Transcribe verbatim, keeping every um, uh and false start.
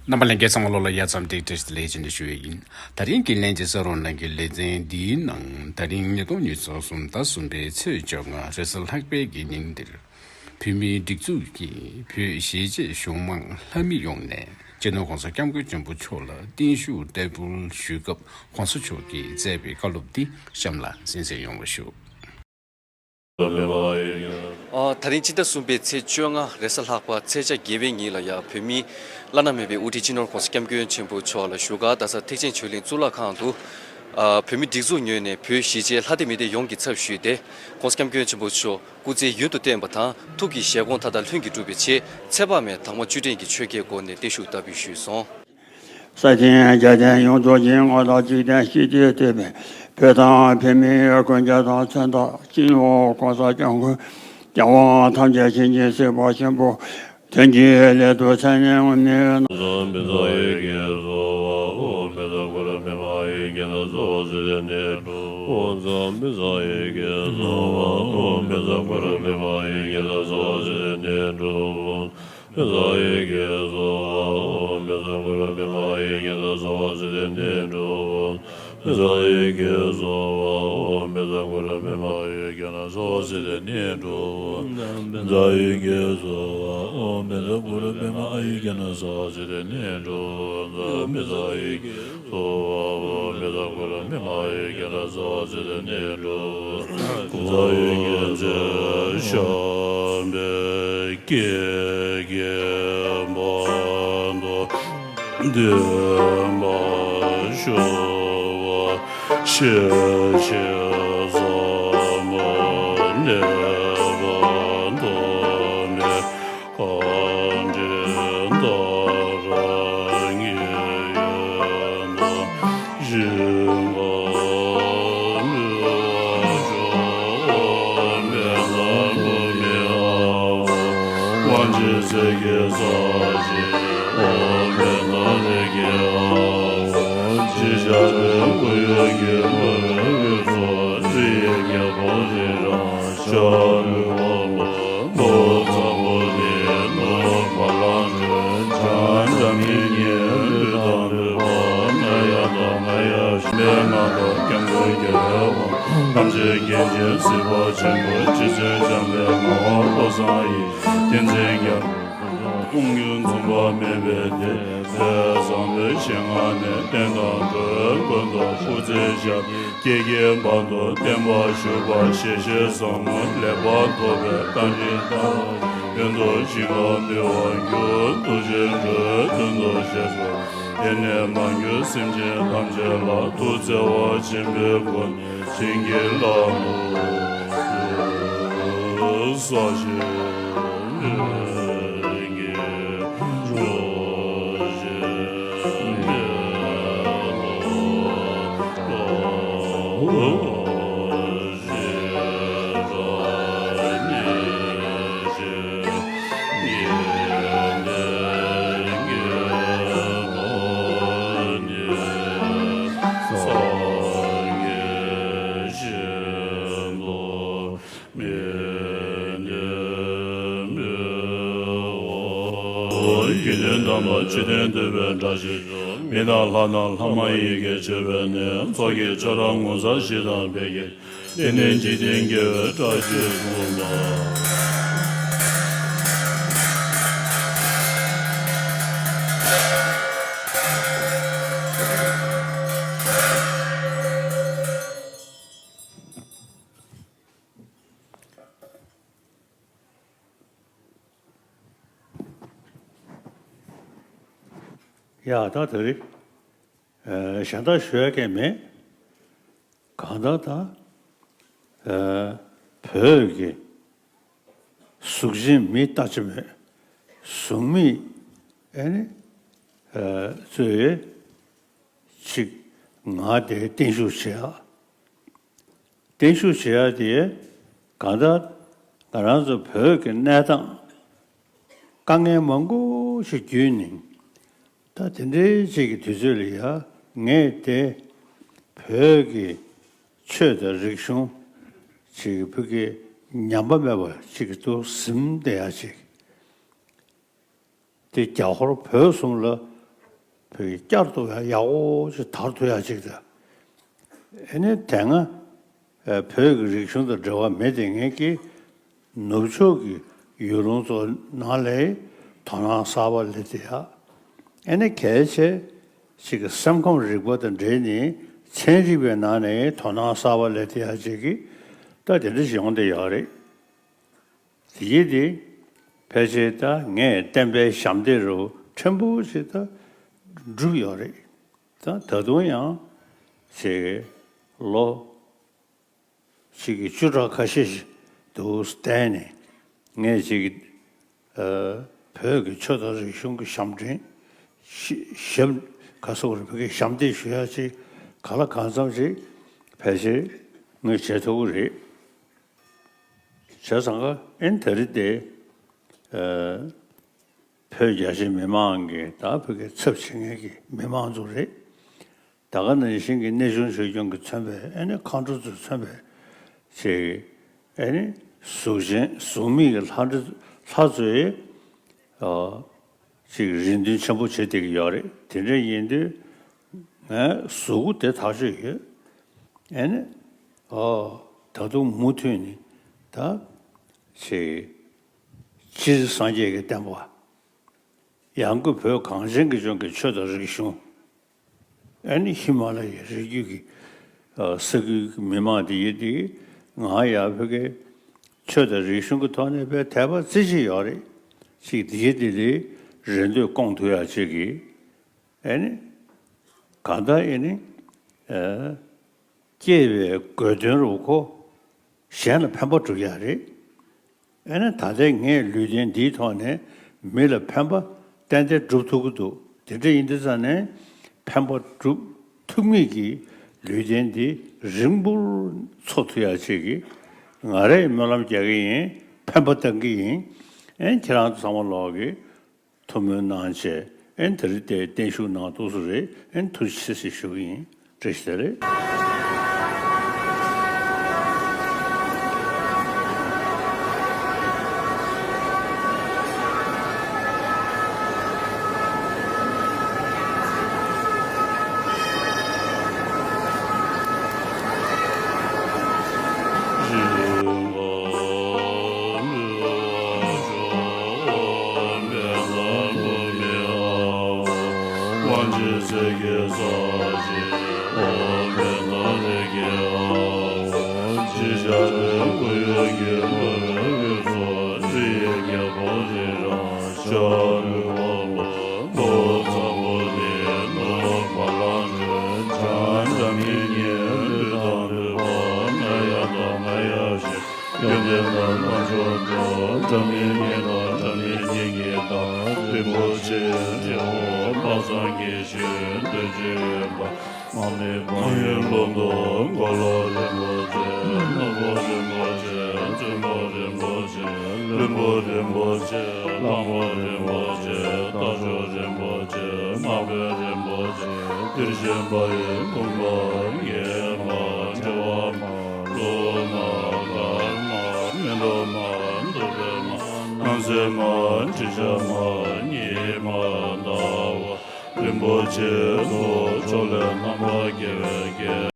རྣམ་པ་ལྷན་རྒྱས་ཚང་མ་ལོ་ལ་དབྱར་རྩྭ་དང་བཀྲ་ཤིས་བདེ་ལེགས་ཞེས་ནས་ཞུ་ཡས་ཡིན། ད་རིང་གི་ལྷན་རྒྱས་ཚེ་རོགས་ནང་གི་ལེ་ཚན་འདིའི་ནང་ད་རིང་ཉིས་སྟོང་ཉི་ཤུ་རྩ་གསུམ་ཟླ་གསུམ་པའི་ཚེས་བཅོ་ལྔ་རེས་གཟའ་ལྷག་པའི་གི་ཉིན་འདིར། བོད་མིའི་སྒྲིག་འཛུགས་ཀྱི་བོད་གཞིས་བྱེས་གཞུང་མང་ལྷ་མི་ཡོངས་ནས་སྤྱི་ནོར་༸གོང་ས་༸སྐྱབས་མགོན་ཆེན་པོ་མཆོག་ལ་བརྟན་བཞུགས་བསྟར་འབུལ་ཞུས་སྐབས་༸གོང་ས་མཆོག་གིས་བསྩལ་བའི་བཀའ་སློབ་འདི་གཤམ་ལ་གསན་གཟིགས་ཡོང་བ་ཞུ། ཨ། ད་རིང་སྤྱི་ཟླ་གསུམ་པའི་ཚེས་བཅོ་ལྔ་རེས་གཟའ་ལྷག་པ་ཚེས་ཆ་བརྒྱད་པའི་ཉིན་ལ་ཡང་བོད་མིའི་བླ་ན་མེད་པའི་དབུ་ཁྲིད་སྤྱི་ནོར་༸གོང་ས་༸སྐྱབས་མགོན་ཆེན་པོ་མཆོག་ལ་བཞུགས་སྒར་རྡ་ས་ཐེག་ཆེན་ཆོས་གླིང་གཙུག་ལག་ཁང་དུ། ཨ། བོད་མིའི་སྒྲིག་འཛུགས་ངོས་ནས་བོད་གཞིས་བྱེས་ལྷ་སྡེ་མི་སྡེ་ཡོངས་ཀྱི་ཚབ་ཞུས་ཏེ་༸གོང་ས་༸སྐྱབས་མགོན་ཆེན་པོ་མཆོག་སྐུ་ཚེ་ཡུན་དུ་བརྟན་པ་དང་ཐུགས་ཀྱི་བཞེད་དགོངས་མཐའ་དག་ལྷུན་གྱིས་གྲུབ་པའི་ཆེད་ཚེ་དཔག་མེད་དྭངས་མ་བཅུད་ལྡན་གྱི་ཆོས་བརྒྱད་སྒོ་ནས་བརྟན་བཞུགས་བསྟར་འབུལ་ཞུས་སོང་། ས་སྟེང་རྒྱལ་བསྟན་ཡོངས་རྫོགས་ཀྱི་ངོ་ལ་འཇིག་རྟེན་ཤེས་བྱའི་ཐེག་པའི་བོད་དང་བོད་མིའི་གོན་རྒྱ་དང་མཚོན་རྟགས་སྤྱི་ནོར་༸གོང་ས་༸སྐྱབས་མགོན་རྒྱལ་དབང་ཐམས་ཅད་མཁྱེན་ཅིང་གཟིགས་པ་ཆེན་པོ་དོན་གྱི་སླད་དུ་མཚན་ནས་དངོས་གནས་མི་དང་ལྷ་དང་ལྷ་མ་ཡིན་གྱི་སྤྱོད་པས་ནི། ཚོགས་ཀྱི་ཆོས་རབ་ངོ་མཚར་བཞི་དང་འཕེལ་གྱི། དེ་ནི་འཇིག་རྟེན་དགེ་བའི་བཀྲ་ཤིས་སུ་མ། ཡ་ད་དེ་རིང་ཨ་གཞན་དག་ཞུ་ཡ་གང་མེད། གང་ལྟར་ད་ཨ་བོད་ཀྱི་གཟུགས་ཅན་མི་ལྟ་ཅི་མོད་གཟུགས་མེད་ཨ་ནི་ཨ་ཚོས་ཅིག་ང་དེ་བརྟན་བཞུགས་བྱེད་ཡ། བརྟན་བཞུགས་བྱེད་ཡ་དེ་གང་ལྟར་ང་རང་ཚོ་བོད་ཀྱི་གནས་སྟངས་དཀའ་ངལ་མང་པོ་ཞིག་བརྒྱུད་ནས་ད་དེ་འདྲའི་ཅིག་གི་དུས་ཚོད་ལ་ཡ་ངས་དེ་བོད་ཀྱི་ཆོས་དང་རིག་གཞུང་ཅིག་བོད་ཀྱི་ཉམས་པ་མེད་པ་ཅིག་ཏུ་ཟིན་བསྡད་ཡ་ཅིག་དེ་རྒྱ་ཧོར་བོད་གསུམ་ལ་ བོད་ཀྱི་བསྐྱར་དུ་ཡག་པོ་ཅིག་དར་ཐུབ་ཡག་ཅིག་དང་། ཨེ་ནི་དེ་སྔ་བོད་ཀྱི་རིག་གཞུང་དང་འབྲེལ་བ་མེད་དེ་ངེད་ཀྱིས་ནུབ་ཕྱོགས་ཀྱི་ཡུལ་ལུང་ཚོ་ནང་ལ་དོ་སྣང་གསར་པ་སླེབས་ཏེ་ཡ། ཨེ་ནི་གལ་ཆེ་ཅིག་གི་སེམས་ཁམས་རིག་པ་དང་འབྲེལ་ནས་ཚན་རིག་པའི་ནང་ནས་དོ་སྣང་གསར་པ་སླེབས་ཏེ་ཡ་ཅིག་གི་ད་དེ་འདྲ་ཞིག་ཡོང་བསྡད་ཡོད་རེད། དེ་ཡིན་དེ་ཕལ་ཆེར་ད་ངས་བསྟན་པའི་ཞབས་འདེགས་རུ་ཕྲན་བུ་ཞིག་ད་བསྒྲུབས་ཡོད་རེད། ད་ད་དུང་ཡང་ཅིག་ལོ་ཅིག་གི་བཅུ་ཕྲག་ཁ་ཤས་ཤིག་འདུག་བསྟན་ནས་ངས་ཅིག་ཨ་བོད་ཀྱི་ཆོས་དང་རིག་གཞུང་གི་ཞབས་འདྲེན་ཞབས་ག་སོགས་རེད་བོད་ཀྱི་ཞབས་འདེགས་ཞུ་ཡ་ཅིག་ག་ལ་གང་འཚམ་ཅིག་ཕལ་ཆེར་ངས་བྱེད་ཐུབ་ཀྱི་རེད། བྱས་ཙང་ཀ་ཨེན་དེ་རིང་དེ་ཨ་བོད་རྒྱ་ཆེ་མི་མང་གི་ད་བོད་ཀྱི་ཚབ་བྱེད་མཁན་གྱི་མི་མང་ཚོ་རེད། ད་ག་ནང་བཞིན་གྱི་གནས་ཆུང་ཆོས་སྐྱོང་གིས་མཚོན་པའི་ཨེ་ནི་མཁའ་འགྲོ་ཚོས་མཚོན་པའི་ཅིག་ཨེ་ནི་གཟུགས་ཅན་གཟུགས་མེད་ཀྱི་ལྷ་འདྲེ་ལྷ་ཚོས་ཨ་ཅིག་རེ་འདུན་ཆེན་པོ་བྱེད་བསྡད་ཀྱི་ཡོད་རེད། དེ་འདྲ་ཡིན་དུས་ངའི་གཟུགས་པོ་དེ་ཐག་ཆོད་ཡོད། ཨེ་ནི་ཨོ་ད་དུང་མུ་མཐུད་ནས་ད་ཅིག་སྤྱིར་སངས་རྒྱས་ཀྱི་བསྟན་པ། ཡང་སྒོས་བོད་གངས་ཅན་གྱི་ལྗོངས་ཀྱི་ཆོས་དང་རིག་གཞུང་། ཨ་ནི་ཧི་མ་ལ་ཡའི་རི་རྒྱུད་ཀྱི་ཨ་ས་ཁུལ་གྱི་མི་མང་དེ་ཡིན་དེ་ང་ཡང་བོད་ཀྱི་ཆོས་དང་རིག་གཞུང་གི་ཐོག་ནས་དཔེ་དད་པ་རྩེ་གཅིག་ཡོད་རེད། ཅིག་དེ་ཡིན་དེ་ལས་རེ་འདོད་སྐོང་ཐུབ་ཡག་ཅིག་གི་ཨ་ནི་གང་ལྟར་ཨ་ནི་ཨ་སྐྱེས་པའི་དགོས་དོན་རུ་ཁོ་གཞན་ལ་ཕན་པ་སྒྲུབ་ཡག་རེད། ཨེ་ན་ད་ལྟའི་ངས་ལུས་རྟེན་འདིའི་ཐོག་ནས་མི་ལ་ཕན་པ་ཏན་ཏན་སྒྲུབ་ཐུབ་ཀྱི་འདུག་དེ་འདྲ་ཡིན་དུས་ཙང་ནས་ཕན་པ་སྒྲུབ་ཐུབ་མཁན་གྱི་ལུས་རྟེན་འདི་རིང་པོར་འཚོ་ཐུབ་ཡག་ཅིག་གི་ང་རས་སྨོན་ལམ་རྒྱག་གི་ཡིན། ཕན་པ་བཏང་གི་ཡིན། ཨེ་ཁྱེད་རང་ཚོ་ཚང་མ་ལོག་གི་ཐུགས་སྨོན་གནང་བྱས་ཨེ་དེ་རིང་དེ་བརྟན་བཞུགས་གནང་འདུག་སུ་རེད། ཨེ་ཐུགས་རྗེ་ཆེ་ཞེས་ཞུ་གི་ཡིན། བཀྲ་ཤིས་བདེ་ལེགས། མ་མི་མ་ཡིན་ལོ་ཏོག་རིན་པོ་ཆེ། རྣམ་པོ་རིན་པོ་ཆེ། བཙུན་མོ་རིན་པོ་ཆེ། ལྷུན་པོ་རིན་པོ་ཆེ། གླང་པོ་རིན་པོ་ཆེ། རྟ་མཆོག་རིན་པོ་ཆེ། སྔགས་པའི་རིན་པོ་ཆེ། གཏེར་ཆེན་པ་ཡི་དགོངས་པ་ངེས་མ། འགྲེལ་བ་མ། ལུང་མ། མཁར་མ། མི་འགྲོ་མ། འདུ་བྱེད་མ། སྣང་མཛད་མ། དྲི་ཆབ་མ། ཉི་མ་ཟླ་བ། རིན་པོ་ཆེ་ལོ་ཅོག་ལས་རྣམ་པར་རྒྱལ་བའི་རྒྱལ།